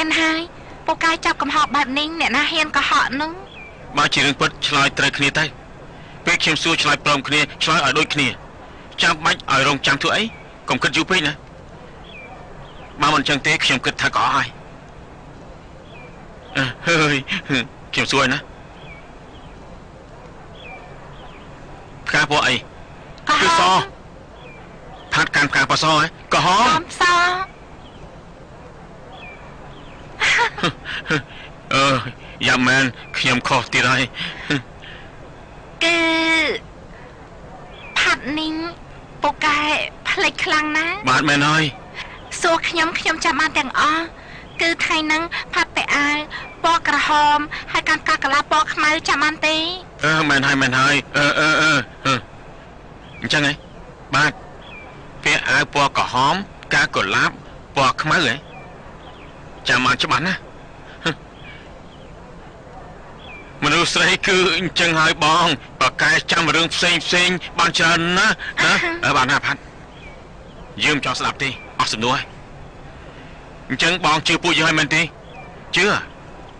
មែនហើយពូកែចាប់កំហុសបែបនេះអ្នកណាហ៊ានកុហកនោះបើជារឿងពិតឆ្លើយត្រូវគ្នាទៅពេលខ្ញុំសួរឆ្លើយព្រមគ្នាឆ្លើយឲ្យដូចគ្នាចាំបាច់ឲ្យរងចាំធ្វើអីកុំគិតយូរពេកណាបើមិនចឹងទេខ្ញុំគិតថាក៏អស់ហើយហើយខ្ញុំសួរណាផ្កាពណ៌អីគឺសផាត់កាន់ផ្កាពណ៌សហ៎ក្រហមសអឺយ៉ាមែនខ្ញុំខុសទៀតហើយគឺផាត់នេះពូកែផ្លេចខ្លាំងណាស់បាទមែនហើយសួរខ្ញុំខ្ញុំចាំបានទាំងអស់គឺថ្ងៃហ្នឹងផាត់ពាក់អាវពណ៌ក្រហមហើយកាន់កាកឡាពណ៌ខ្មៅចាំបានទេអឺមែនហើយមែនហើយអឺអឺអឺអញ្ចឹងហ៎បាទពាក់អាវពណ៌ក្រហមកាកឡាបពណ៌ខ្មៅហ៎ចាំបានច្បាស់ណាមនុស្សស្រីគឺអញ្ចឹងហើយបងបកែចាំរឿងផ្សេងផ្សេងបានច្រើនណាស់ណាបានណាផាត់យើងមិនចង់ស្ដាប់ទេអស់សំណួរអញ្ចឹងបងជឿពួកយើងហើយមែនទេជឿ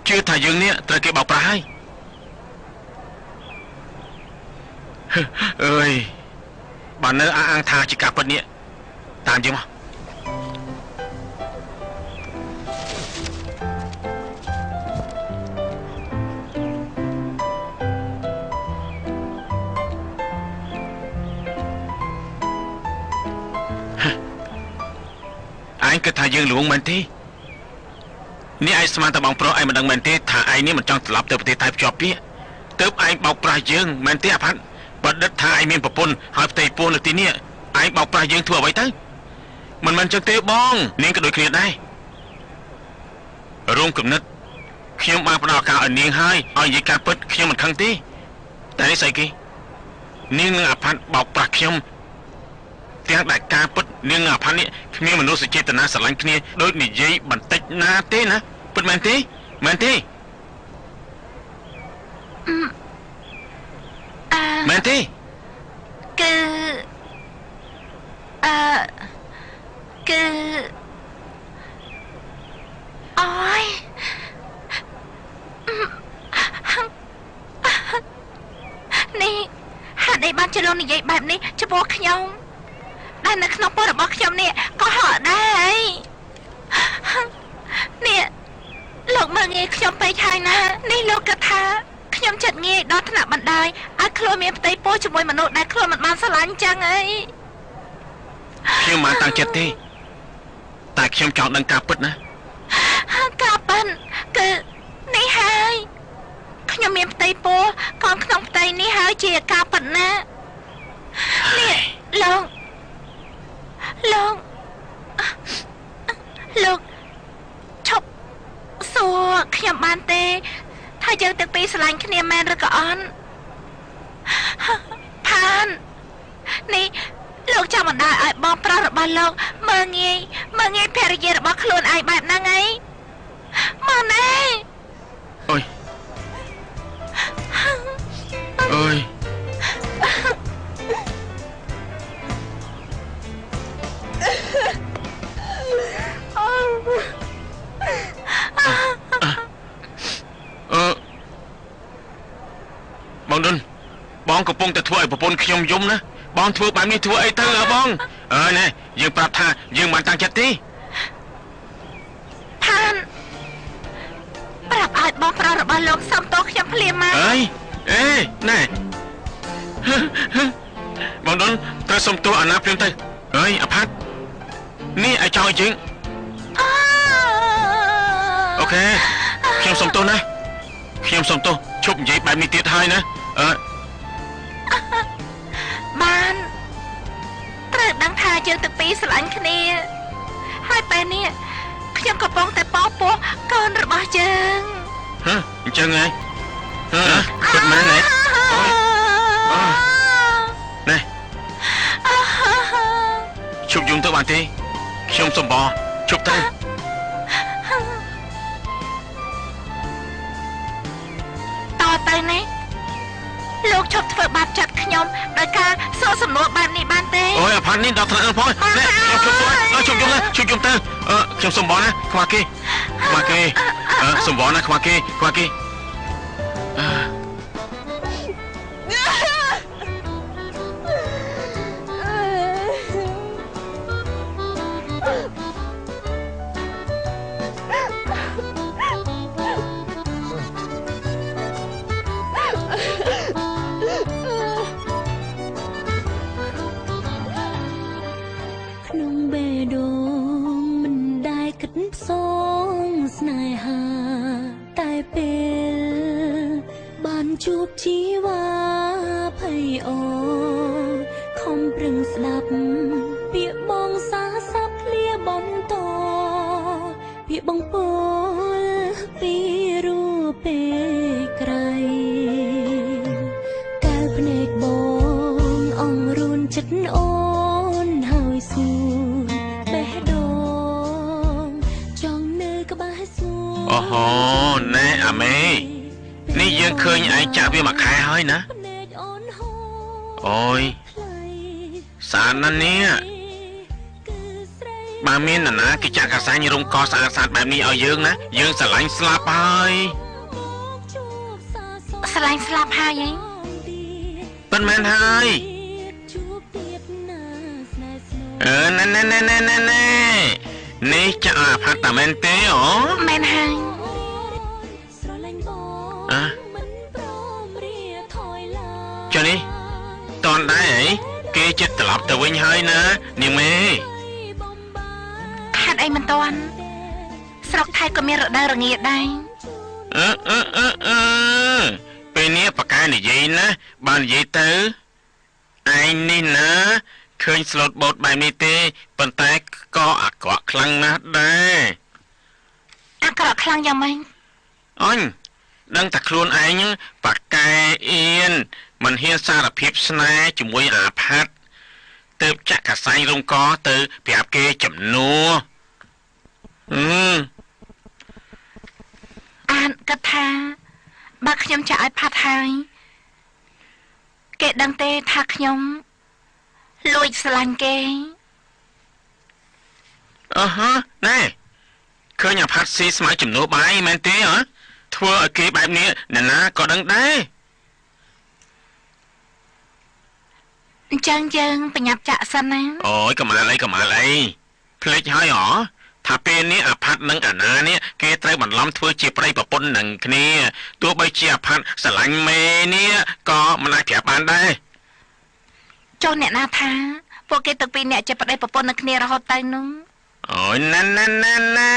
ជឿថាយើងនេះត្រូវគេបោកប្រាស់ហើយអើយបើនៅអះអាងថាជាការពិតនេះតាមយើងមកឯងគិតថាយើងលួងមែនទេនេះឯងស្មានតែបងប្រុសឯងមិនដឹងមែនទេថាឯងនេះមិនចង់ត្រឡប់ទៅប្រទេសថៃភ្ជាប់ពាក្យទើបឯងបោកប្រាស់យើងមែនទេអាផាត់បើដឹកថាឯងមានប្រពន្ធហើយផ្ទៃពោះនៅទីនេះឯងបោកប្រាស់យើងធ្វើអ្វីទៅមិនមែនចឹងទេបងនាងក៏ដូចគ្នាដែររួមគំនិតខ្ញុំបានផ្ដល់ឱកាសឲ្យនាងហើយឲ្យនិយាយការពិតខ្ញុំមិនខឹងទេតែនេះស្អីគេនាងនឹងអាផាត់បោកប្រាស់ខ្ញុំទាំងដែលការពិតនាងអាផាត់នេះគ្មានមនោសញ្ចេតនាស្រឡាញ់គ្នាដូចនិយាយបន្តិចណាទេណាពិតមែនទេមែនទេមែនទេគឺគឺអូយនេះហេតុអីបានជាលោកនិយាយបែបនេះចំពោះខ្ញុំដែលនៅក្នុងពោះរបស់ខ្ញុំនេះក៏ហក់ដែរនេះលោកមើលងាយខ្ញុំពេកហើយណានេះលោកគិតថាខ្ញុំចិត្តងាយដល់ថ្នាក់បណ្ដោយឲ្យខ្លួនមានផ្ទៃពោះជាមួយមនុស្សដែលខ្លួនមិនបានស្រឡាញ់ចឹងអីខ្ញុំមិនតាំងចិត្តទេតែខ្ញុំចង់ដឹងការពិតណាការពិតគឺនេះហើយខ្ញុំមានផ្ទៃពោះកូនក្នុងផ្ទៃនេះហើយជាការពិតណានេះលោកលោកលោកឈប់សួរខ្ញុំបានទេថាយើងទាំងពីរស្រឡាញ់គ្នាមែនឬក៏អត់ផាននេះលោកចាំបណ្ដោយឲ្យបងប្រុសរបស់លោកមើលងាយមើលងាយភរិយារបស់ខ្លួនឯងបែបហ្នឹងអីមកណែអូយអើយអឺបងដុនបងកំពុងតែធ្វើឲ្យប្រពន្ធខ្ញុំយំណាបងធ្វើបែបនេះធ្វើអីទៅហ៎បងអើណែយើងប្រាប់ថាយើងមិនតាំងចិត្តទេផានប្រាប់ឲ្យបងប្រុសរបស់លោកសុំទោសខ្ញុំភ្លាមមកអើយអេណែបងដុនត្រូវសុំទោសអាណាភ្លាមទៅអើយអាផាត់នេះឲ្យចង់ឲ្យយើងអូខេខ្ញុំសុំទោសណាខ្ញុំសុំទោសឈប់និយាយបែបនេះទៀតហើយណាអឺបានត្រូវដឹងថាយើងទាំងពីរស្រឡាញ់គ្នាហើយពេលនេះខ្ញុំកំពុងតែប៉ពោះកូនរបស់យើងហ៎អញ្ចឹងហ៎ហ៎គិតមែនហ៎ណែឈប់យំទៅបានទេខ្ញុំសុំបងឈប់ទៅតទៅនេះ លោកឈប់ធ្វើបាបចិត្តខ្ញុំដោយការសួរសំណួរបែបនេះបានទេ អូយអាផាត់នេះដល់ថ្នាក់ផងនេះខ្ញុំជប់ទៅជប់យំណាជប់យំទៅខ្ញុំសុំបណាខ្វះគេខ្វះគេសុំបណាខ្វះគេខ្វះគេ ជួបជីវ៉ាភ័យអូខំប្រឹងស្ដាប់ពាក្យបងសាស័ព្ទឃ្លាបន្តពាក្យបងពោលពីរូបពេក្រៃកែវភ្នែកបងអងរួនចិត្តអូនហើយសួនបេះដូងចង់នៅក្បែរសួន អូហូណែអាមេនេះយើងឃើញឯងចាក់វាមួយខែហើយណាអូយស្អាតណាស់នេះបើមាននរណាគេចាក់កសាញ់រុំកស្អាតស្អាតបែបនេះឲ្យយើងណាយើងស្រឡាញ់ស្លាប់ហើយស្រឡាញ់ស្លាប់ហើយហីពិតមែនហើយអឺណែណែណែណែណែនេះចាក់អាផាត់តាមែនទេអូមែនហើយអ่ะចុះនេះតនដែរអីគេចិត្តត្រឡប់ទៅវិញហើយណានាងមេហេតុអីមិនតន់ស្រុកថៃក៏មានរដូវរងាដែរអឺអឺអឺអឺពេលនេះបកែនិយាយណាបាននិយាយទៅឯងនេះណាឃើញស្លូតបូតបែបនេះទេប៉ុន្តែក៏អាក្រក់ខ្លាំងណាស់ដែរអាក្រក់ខ្លាំងយ៉ាងម៉េចអញដឹងតែខ្លួនឯងបកែអៀនមិនហ៊ានសារភាពស្នេហ៍ជាមួយអាផាត់ទៅចាក់កសែងរងកទៅប្រាប់គេចំនួនអានគិតថាបើខ្ញុំចាក់ឲ្យផាត់ហើយគេដឹងទេថាខ្ញុំលួចស្រឡាញ់គេអឺហ៎ណែឃើញអាផាត់ស៊ីស្មៅចំនួនបាយមែនទេហ៎ធ្វើឲ្យគេបែបនេះអ្នកណាក៏ដឹងដែរអញ្ចឹងយើងប្រញាប់ចាក់សិនណាអូយកំអីកំអីភ្លេចហើយហ៎ថាពេលនេះអាផាត់និងអាណានេះគេត្រូវបន្លំធ្វើជាប្តីប្រពន្ធនឹងគ្នាទោះបីជាអាផាត់ស្រឡាញ់មេនេះក៏មិនអាចប្រាប់បានដែរចុះអ្នកណាថាពួកគេទាំងពីរអ្នកជាប្តីប្រពន្ធនឹងគ្នារហូតទៅនោះអូយណែណែណែណែ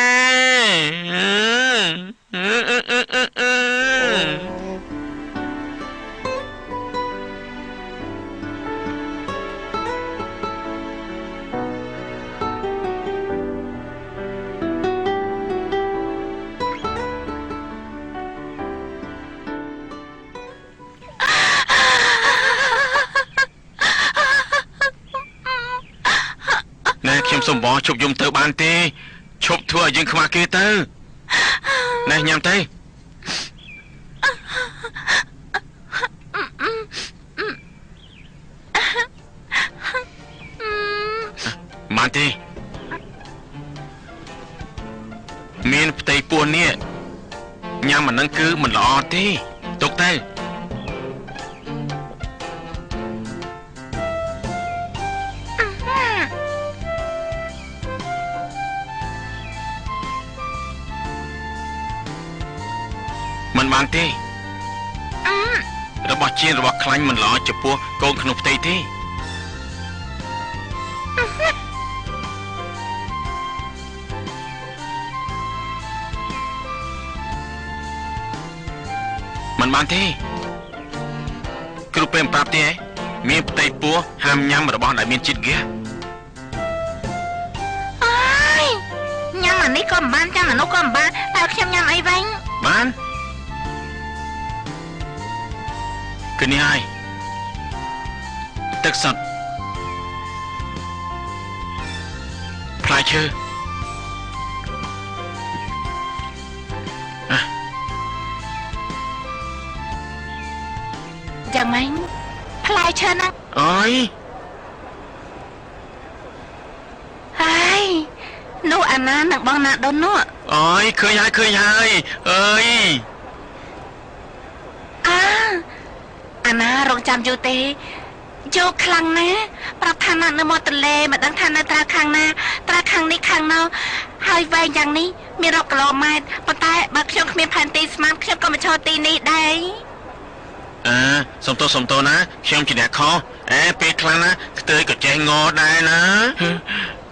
ណែខ្ញុំសុំបងឈប់យំទៅបានទេឈប់ធ្វើឲ្យយើងខ្មាស់គេទៅណែញ៉ាំទៅបានទេមានផ្ទៃពោះនេះញ៉ាំអានឹងគឺមិនល្អទេទុកទៅមិនបានទេរបស់ជៀនរបស់ខ្លាញ់មិនល្អចំពោះកូនក្នុងផ្ទៃទេមិនបានទេគ្រូពេលប្រាប់ទេមានផ្ទៃពោះហាមញ៉ាំរបស់ដែលមានជាតិហ្គាសអើយញ៉ាំអានេះក៏មិនបានញ៉ាំអានោះក៏មិនបានតើខ្ញុំញ៉ាំអីវិញបានគឺនេះហើយទឹកសុទ្ធផ្លែឈើយ៉ា យ៉ាងម៉េចផ្លែឈើហ្នឹង អើយ ហើយនោះអាណានឹងបងណាដុននោះ អើយឃើញហើយឃើញហើយអើយ អាអាណារងចាំយូរទេយកខ្លាំងណាស់ប្រាប់ថាណានៅមាត់ទន្លេមិនដឹងថានៅត្រាខាងណាត្រាខាងនេះខាងនោះហើយវែងយ៉ាងនេះមានរាប់គីឡូម៉ែត្រប៉ុន្តែបើខ្ញុំគ្មានផែនទីស្មានខ្ញុំក៏មិនឈរទីនេះដែរ អើសុំទោសសុំទោសណាខ្ញុំជាអ្នកខុសអេពេលខ្លះណាខ្ទើយក៏ចេះងដែរណា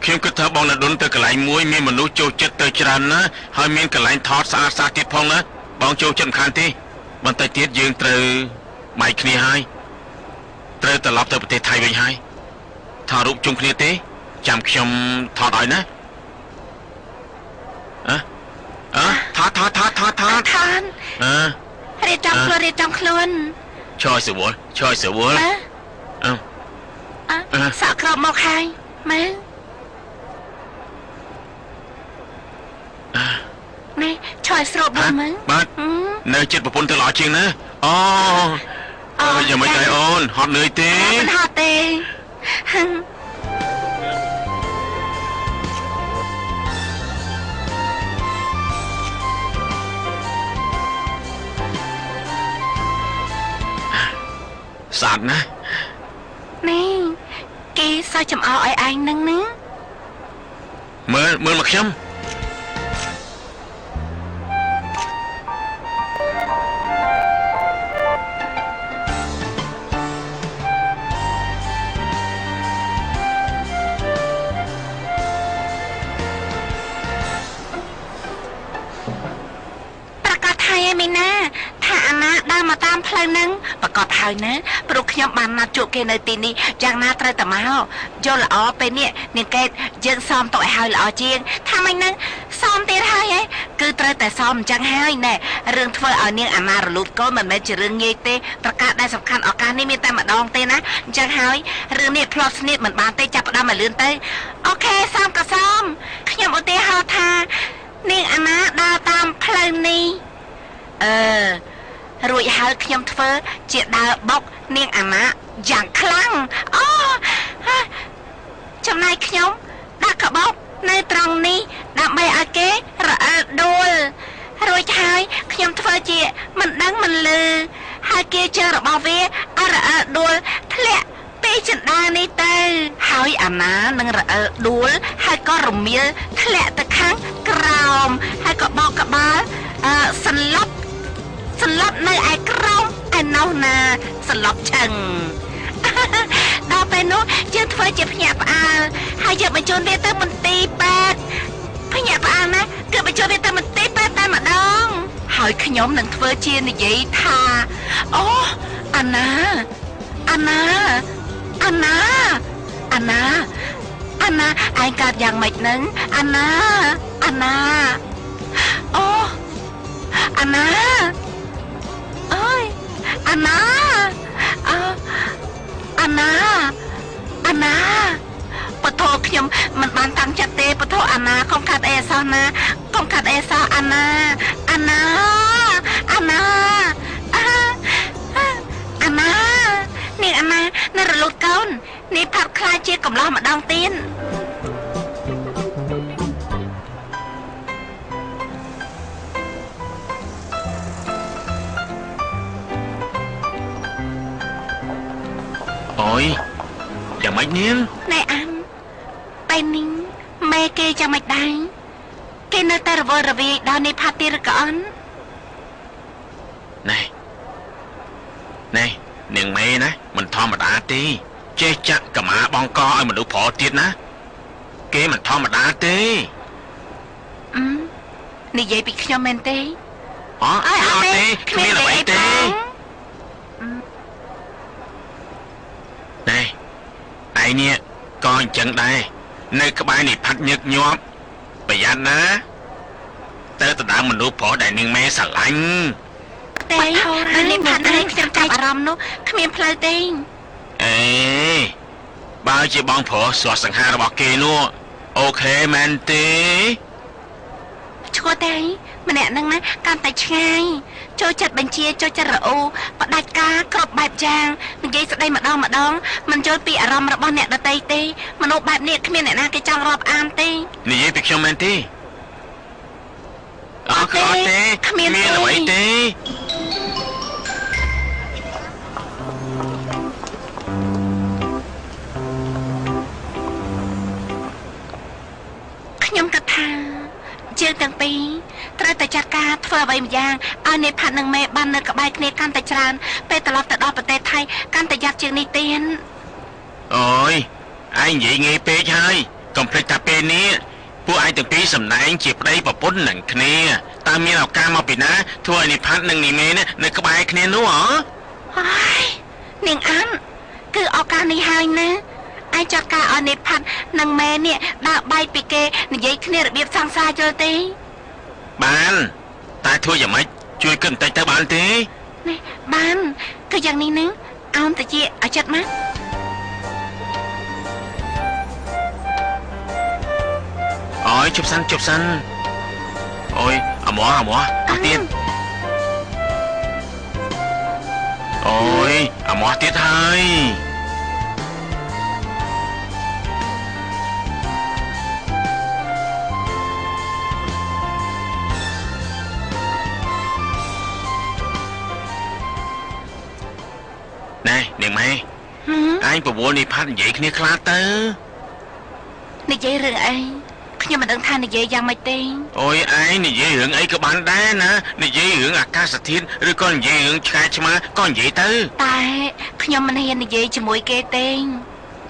ខ្ញុំគិតថាបងណាដុនទៅកន្លែងមួយមានមនុស្សចូលចិត្តទៅច្រើនណាហើយមានកន្លែងថតស្អាតស្អាតទៀតផងណាបងចូលចិត្តមិនខានទេបន្តិចទៀតយើងត្រូវបែកគ្នាហើយត្រូវត្រឡប់ទៅប្រទេសថៃវិញហើយថតរូបជុំគ្នាទេចាំខ្ញុំថតឲ្យណាអើអើថតថតថតថតថត ថត អើ រៀបចំខ្លួនរៀបចំខ្លួន ឆយស្រួលឆយស្រួលអើ អើសក់ក្របមកហើយមើលនេះឆយស្រូបមកមើល បាទនៅចិត្តប្រពន្ធទៅល្អជាងណាអូអើយ៉ាងម៉េចដែរអូនហត់នឿយទេ មិនហត់ទេ ស្អាតណាស់ នេះគេសើចំអកឲ្យឯងនឹងណា មើលមើលមកខ្ញុំ ប្រកាសថាឯមីណាថាអាណាដើរមកតាមផ្លូវហ្នឹងប្រកាសហើយណាព្រោះខ្ញុំបានណាត់ជួបគេនៅទីនេះយ៉ាងណាត្រូវតែមកយល់ល្អពេលនេះនាងកេតយើងសមទុកឲ្យហើយល្អជាងថាមិនហ្នឹងសមទៀតហើយហ៎គឺត្រូវតែសមអញ្ចឹងហើយណែរឿងធ្វើឲ្យនាងអាណារលូតកូនមិនមែនជារឿងងាយទេប្រកាសដែលសំខាន់ឱកាសនេះមានតែម្ដងទេណាអញ្ចឹងហើយរឿងនេះផ្លោះស្នៀតមិនបានទេចាប់ផ្ដើមឲ្យលឿនទៅអូខេសមក៏សមខ្ញុំឧទាហរណ៍ថានាងអាណាដើរតាមផ្លូវនេះអឺរួចហើយខ្ញុំធ្វើជាដើរបុកនាងអាណាយ៉ាងខ្លាំងអូចំណែកខ្ញុំដាក់ក្បោបនៅត្រង់នេះដើម្បីឲ្យគេរអិលដួលរួចហើយខ្ញុំធ្វើជាមិនដឹងមិនលឺហើយគេជើរបស់វាឲ្យរអិលដួលធ្លាក់ពីចិន្តានេះទៅហើយអាណានឹងរអិលដួលហើយក៏រមៀលធ្លាក់ទៅខាងក្រោមហើយក៏បោកក្បាលសន្លប់សន្លប់នៅឯក្រោមឯនោះណាសន្លប់ឆឹងដល់ពេលនោះយើងធ្វើជាភ្ញាក់ផ្អើលហើយយើងបញ្ជូនវាទៅមន្ទីរពេទ្យភ្ញាក់ផ្អើលណាគឺបញ្ជូនវាទៅមន្ទីរពេទ្យតែម្ដងហើយខ្ញុំនឹងធ្វើជានិយាយថាអូអាណាអាណាអាណាអាណាអាណាឯងកើតយ៉ាងម៉េចនឹងអាណាអាណាអូអាណាអើយអាណាអើអាណាអាណាពធខ្ញុំមិនបានតាំងចិត្តទេពធអាណាកុំកាត់អីសោះណាកុំកាត់អីសោះអាណាអាណាអាណាអាណានាងអាណានៅរលូតកូននេះផាត់ខ្លាចជាកំឡោះម្ដងទៀត អូយយ៉ាងម៉េចនាង ណែអានពេលនេះម៉ែគេយ៉ាងម៉េចដែរគេនៅតែរវើរវាយដល់នេះផាត់ទៀតឬក៏អន់ ណែណែនាងមេណាមិនធម្មតាទេចេះចាក់កម្មាបងកឲ្យមនុស្សប្រុសទៀតណាគេមិនធម្មតាទេ និយាយពីខ្ញុំមែនទេ អត់ទេគ្មានអ្វីទេណែឯនេះក៏អញ្ចឹងដែរនៅក្បែរនេះផាត់ញឹកញាប់ប្រយ័ត្នណាទៅដណ្ដើមមនុស្សប្រុសដែលនាងមេស្រឡាញ់ ទេបើនេះផាត់ឲ្យខ្ញុំចាប់អារម្មណ៍នោះគ្មានផ្លូវទេ អេបើជាបងប្រុសស្រស់សង្ហារបស់គេនោះអូខេមែនទេ ឈ ស្គាល់ទេម្នាក់ហ្នឹងណាកាន់តែឆ្ងាយចូលចិត្តបញ្ជាចូលចិត្តរអ៊ូផ្ដាច់ការគ្រប់បែបយ៉ាងនិយាយស្ដីម្ដងម្ដងមិនយល់ពីអារម្មណ៍របស់អ្នកដទៃទេមនុស្សបែបនេះគ្មានអ្នកណាគេចង់រាប់អានទេ និយាយពីខ្ញុំមែនទេអត់ទេ គ្មាន មានអ្វីទេ ខ្ញុំគិតថាយើងទាំងពីរត្រូវតែចាត់ការធ្វើអ្វីម្យ៉ាងឲ្យនេផាត់និងមេបាននៅក្បែរគ្នាកាន់តែច្រើនពេលត្រឡប់ទៅដល់ប្រទេសថៃកាន់តែយ៉ាប់ជាងនេះទៀត អូយឯងនិយាយងាយពេកហើយកុំភ្លេចថាពេលនេះពួកឯងទាំងពីរសំដែងជាប្តីប្រពន្ធនឹងគ្នាតើមានឱកាសមកពីណាធ្វើឲ្យនិផាត់និងនីមេនៅក្បែរគ្នានោះហ៎ ហើយនាងអានគឺឱកាសនេះហើយណាឯងចាត់ការឲ្យនេផាត់និងមេនេះដើរបែកពីគេនិយាយគ្នារបៀបសង្សារយល់ទេ បានតែធ្វើយ៉ាងម៉េចជួយគិតបន្តិចទៅបានទេ នេះបានគឺយ៉ាងនេះណាអោនតិចឲ្យចិត្តមក អូយជប់សិនជប់សិនអូយអាមោះអាមោះអស់ទៀតអូយអាមោះទៀតហើយណែនាងម៉ែឯងប្រវល់នេះផាត់និយាយគ្នាខ្លះទៅ និយាយរឿងអីខ្ញុំមិនដឹងថានិយាយយ៉ាងម៉េចទេ អូយឯងនិយាយរឿងអីក៏បានដែរណានិយាយរឿងអាកាសធាតុឬក៏និយាយរឿងឆ្កែឆ្មាក៏និយាយទៅ តែខ្ញុំមិនហ៊ាននិយាយជាមួយគេទេ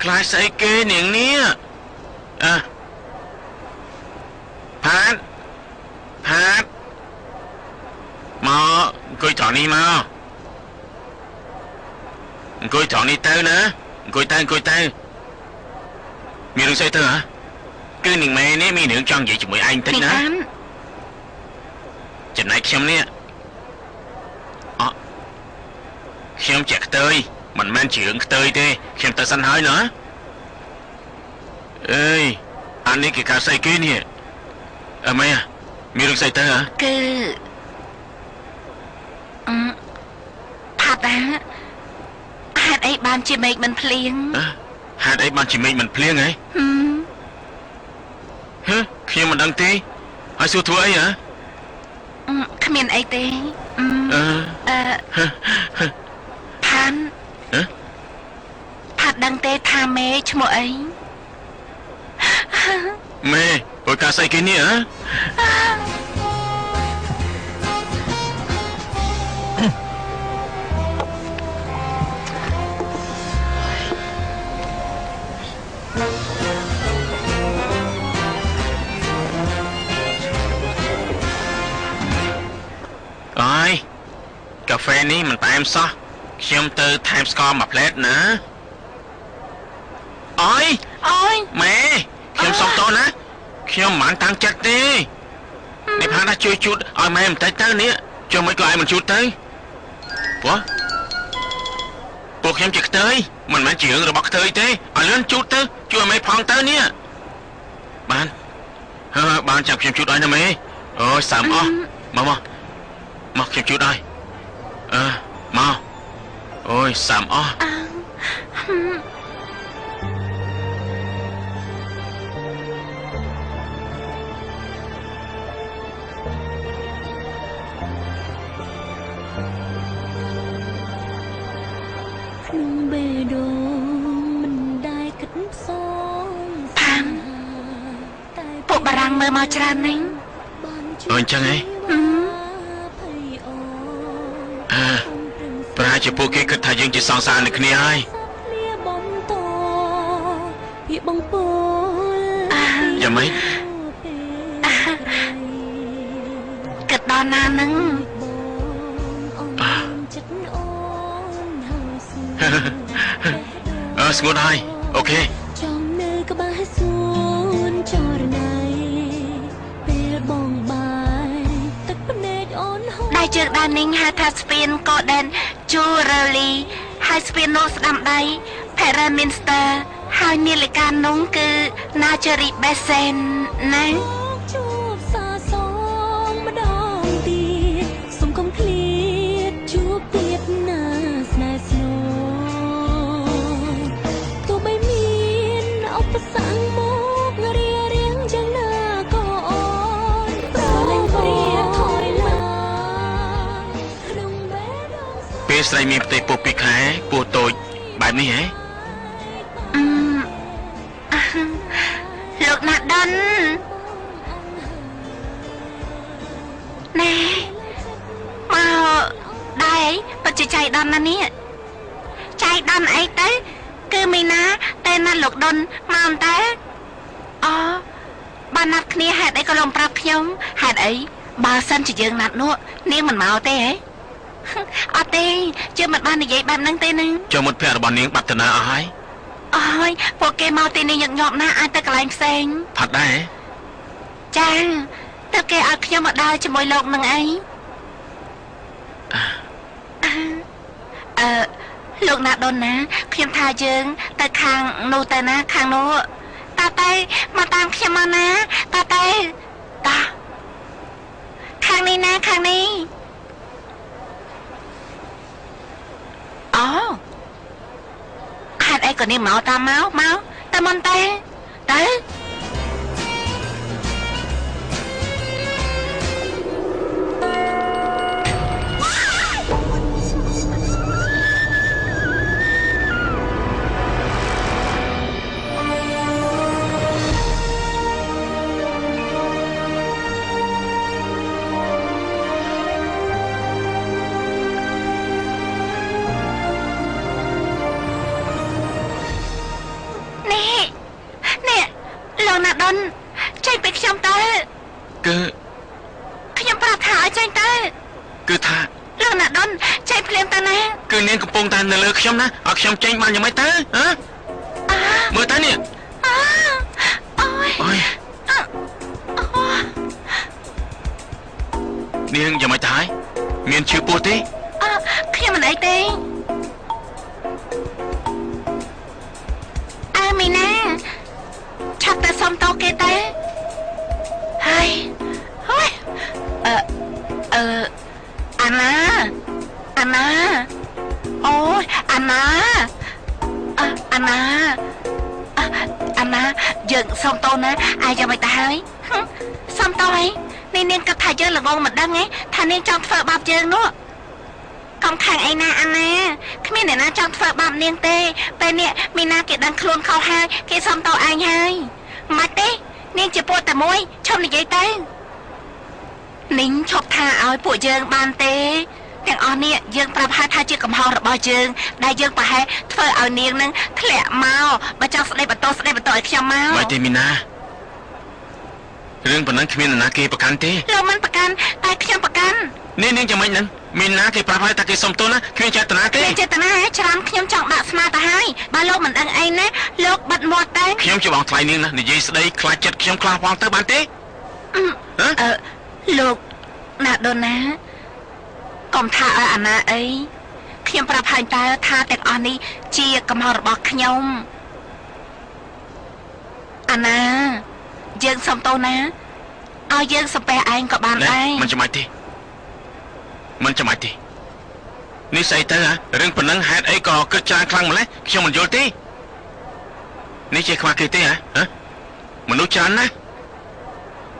ខ្លាចស្អីគេនាងនេះអើផាតផាតមកអង្គុយត្រង់នេះមកអង្គុយត្រង់នេះទៅណាអង្គុយទៅអង្គុយទៅមានរឿងស្អីទៅហ៎គឺនាងម៉ែនេះមានរឿងចង់និយាយជាមួយឯងតិចណាចំណែកខ្ញុំនេះអខ្ញុំជាខ្ទើយមិនមែនជារឿងខ្ទើយទេខ្ញុំទៅសិនហើយណាអើយអានេះគេការស្អីគេនេះអើម៉ែមានរឿងស្អីទៅហ៎ គឺផាត់ណាហេតុអីបានជាមេឃមិនភ្លៀង ហេតុអីបានជាមេឃមិនភ្លៀងហីហឺខ្ញុំមិនដឹងទេហើយសួរធ្វើអីហ៎ គ្មានអីទេអឺផានផាត់ដឹងទេថាមេឈ្មោះអី មេអូយកាស្អីគេនេះហ៎ អើយកាហ្វេនេះមិនផ្អែមសោះខ្ញុំទៅថែមស្ករមួយផ្លែតណាអើយ អូយ ម៉ែខ្ញុំសុំទោសណាខ្ញុំមិនបានតាំងចិត្តទេនេះផាណាជួយជូតឲ្យម៉ែបន្តិចទៅនេះចុះមិនក៏ឲ្យមិនជូតទៅព្រោះពួកខ្ញុំជាខ្ទើយមិនមែនជារឿងរបស់ខ្ទើយទេឲ្យលឿនជូតទៅជួយឲ្យម៉ែផងទៅនេះបានហើបានចាំខ្ញុំជូតឲ្យណាម៉ែអូយសាមអស់មកមកមកខ្ញុំជូតឲ្យអើមកអូយសាមអស់ ក្នុងបេះដូងមិនដែលគិតផ្សង ផានពួកបារាំងមើលមកច្រើនណាស់ អូអញ្ចឹងហ៎ប្រាជាពួកគេគិតថាយើងជាសង្សារនឹងគ្នាហើយយ៉ាងម៉េច គិតដល់ណានឹង អឺស្ងួតហើយអូខេ ចំនៅក្បែរសួនចរណៃពេលបងបាយទឹកភ្នែកអូនហូរ ដែលជើងដើរនេះហៅថាស្ពានកូដេនជូរ៉ូលីហើយស្ពាននោះស្ដាំដៃ Pyraminster ហើយនាឡិកានោះគឺ Nagery Basin ណា ជួបសាស ស្រីមានផ្ទៃពោះ2ខែពោះតូចបែបនេះហ៎លោកណាដុនណែមកដែរពិតជាចៃដន្យណាស់នេះចៃដន្យអីទៅគឺមីណាតែណាលោកដុនមកតែអូបានណាត់គ្នាហេតុអីក៏លោកប្រាប់ខ្ញុំហេតុអីបើសិនជាយើងណាត់នោះនាងមិនមកទេហ៎អត់ទេជឿមិនបាននិយាយបែបហ្នឹងទេណាចូលមិត្តភក្តិរបស់នាងបាត់ទៅណាអស់ហើយអើយពួកគេមកទីនេះញឹកញាប់ណាស់អាចទៅកន្លែងផ្សេងផាត់ដែរចាតើគេឲ្យខ្ញុំមកដើរជាមួយលោកនឹងអីអឺលោកណាដុនណាខ្ញុំថាយើងទៅខាងនោះទៅណាខាងនោះតាតែមកតាមខ្ញុំមកណាតាតែតាខាងនេះណាខាងនេះអូហេតុអីក៏នេះមកតាមមកមកតែមុនទេទៅចេញពីខ្ញុំទៅគឺខ្ញុំប្រាប់ថាឲ្យចេញទៅគឺថាលោកណាដុនចេញភ្លាមទៅណាគឺនាងកំពុងតែនៅលើខ្ញុំណាឲ្យខ្ញុំចេញបានយ៉ាងម៉េចទៅហ៎មើលទៅនេះអូយនាងយ៉ាងម៉េចទៅហើយមានឈឺពោះទេខ្ញុំមិនអីទេអើមីណាឆាប់ទៅសុំតោគេទៅហើយហើយអឺអាណាអាណាអូយអាណាអាណាអាណាយើងសុំតោណាអាយយ៉ាងម៉េចទៅហើយសុំតោអីនេះនាងគិតថាយើងល្ងងមិនដឹងឯងថានាងចង់ធ្វើបាបយើងនោះកុំខាងអីណាអាណាគ្មានអ្នកណាចង់ធ្វើបាបនាងទេពេលនេះមីណាគេដឹងខ្លួនខុសហើយគេសុំតោឯងហើយមិនទេនាងជាពួកតែមួយឈប់និយាយទៅនាងឈប់ថាឲ្យពួកយើងបានទេទាំងអស់នេះយើងប្រាប់ហើយថាជាកំហុសរបស់យើងដែលយើងប្រហែលធ្វើឲ្យនាងនឹងធ្លាក់មកបើចង់ស្ដីបន្តស្ដីបន្តឲ្យខ្ញុំមកមិនទេមីណារឿងប៉ុណ្ណឹងគ្មាននរណាគេប្រកាន់ទេលោកមិនប្រកាន់តែខ្ញុំប្រកាន់នេះនាងយ៉ាងម៉េចហ្នឹងមានណាគេប្រាប់ហើយថាគេសុំទោសណាគ្មានចេតនាទេគ្មានចេតនាច្រើនខ្ញុំចង់ដាក់ស្មាទៅហើយបើលោកមិនដឹងអីណាលោកបិទមាត់ទៅខ្ញុំជាបងថ្លៃនាងណានិយាយស្ដីខ្លាចចិត្តខ្ញុំខ្លះផងទៅបានទេអឺលោកណាដូណាកុំថាឲ្យអាណាអីខ្ញុំប្រាប់ហើយតើថាទាំងអស់នេះជាកំហុសរបស់ខ្ញុំអាណាយើងសុំទោសណាឲ្យយើងសំពះឯងក៏បានដែរមិនចាំបាច់ទេមិនចាំបាច់ទេនេះស្អីទៅហ៎រឿងប៉ុណ្ណឹងហេតុអីក៏គិតច្រើនខ្លាំងម្ល៉េះខ្ញុំមិនយល់ទេនេះជាខ្វះគេទេហ៎មនុស្សច្រើនណាស់